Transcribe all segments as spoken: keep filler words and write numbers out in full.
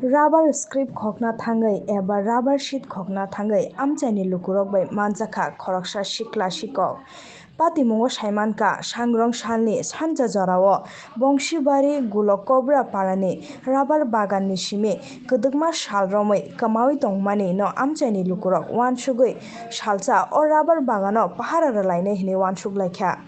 Rubber script khokna thangwi eba rubber sheet khokna thangwi amchaini lukurok bai manjakha khoroksa sikla sikok. Patimungo saimankha, sangrong salni sanja jorao Bongsibari Gulok Kobra parani rubber baganni simi kwdwkma sal romwi kwmawi tongmani no amchaini lukurok uansugwi salsa o rubber bagano pahara rwlainai hwnwi uansuk laikha.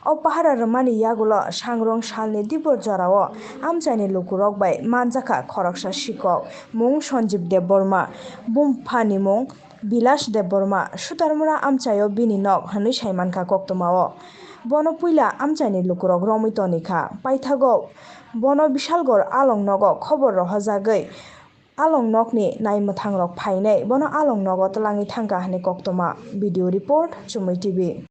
O pahara rwmani yagulo sangrong salni dibor jorao amchaini lukurok bai manjakha khoroksa sikok, mung Sanjib Debbarma, bumphani mung Bilas Debbarma. Sutarmura amchaio bini nok hwnwi saimankha koktwmao. Bono puila amchaini lukurok romwi tonikha. Paithago bono Bishalgor along nogo khobor rohorjagwi along nokni naimwthangrok phainai bono along nogo twlangwi thangkha hwnwi koktwma. Video report, Chumui T V.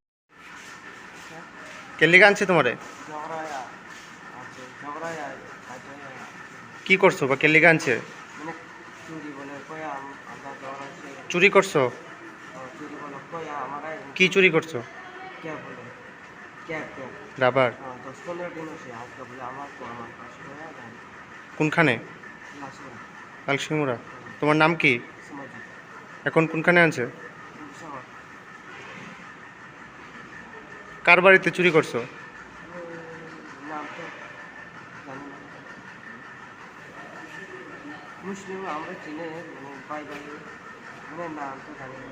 কে লেগে আনছে তোমারে? ঝগড়ায় আ-, আছে, ঝগড়ায় আ-, আছে, আ-, কি করছো বা কে লেগে আনছে? মানে চুরি বলে কয়ে আম-, আমরা ঝগড়া হচ্ছে। চুরি করছো? হ্যাঁ, চুরি বলে কয়ে আমার আয়-, কি চুরি করছো? ক্যাপ বলে। Cap, cap. রাবার? হ্যাঁ, দশ পনেরো দিন হচ্ছে, আজকে বলে আমার তো আমার পাশ করে আর কোনখানে? লালসিংহ। লালসিংহরা। হুম। তোমার নাম কি? সমাজে। এখন কোনখানে আছে? বুঝতে পারছি। কার বাড়িতে চুরি করছো? নাম তো জানি না। মুসলিম আমরা চিনি, মানে, ভাই ভাই, মানে, নাম তো জানি না।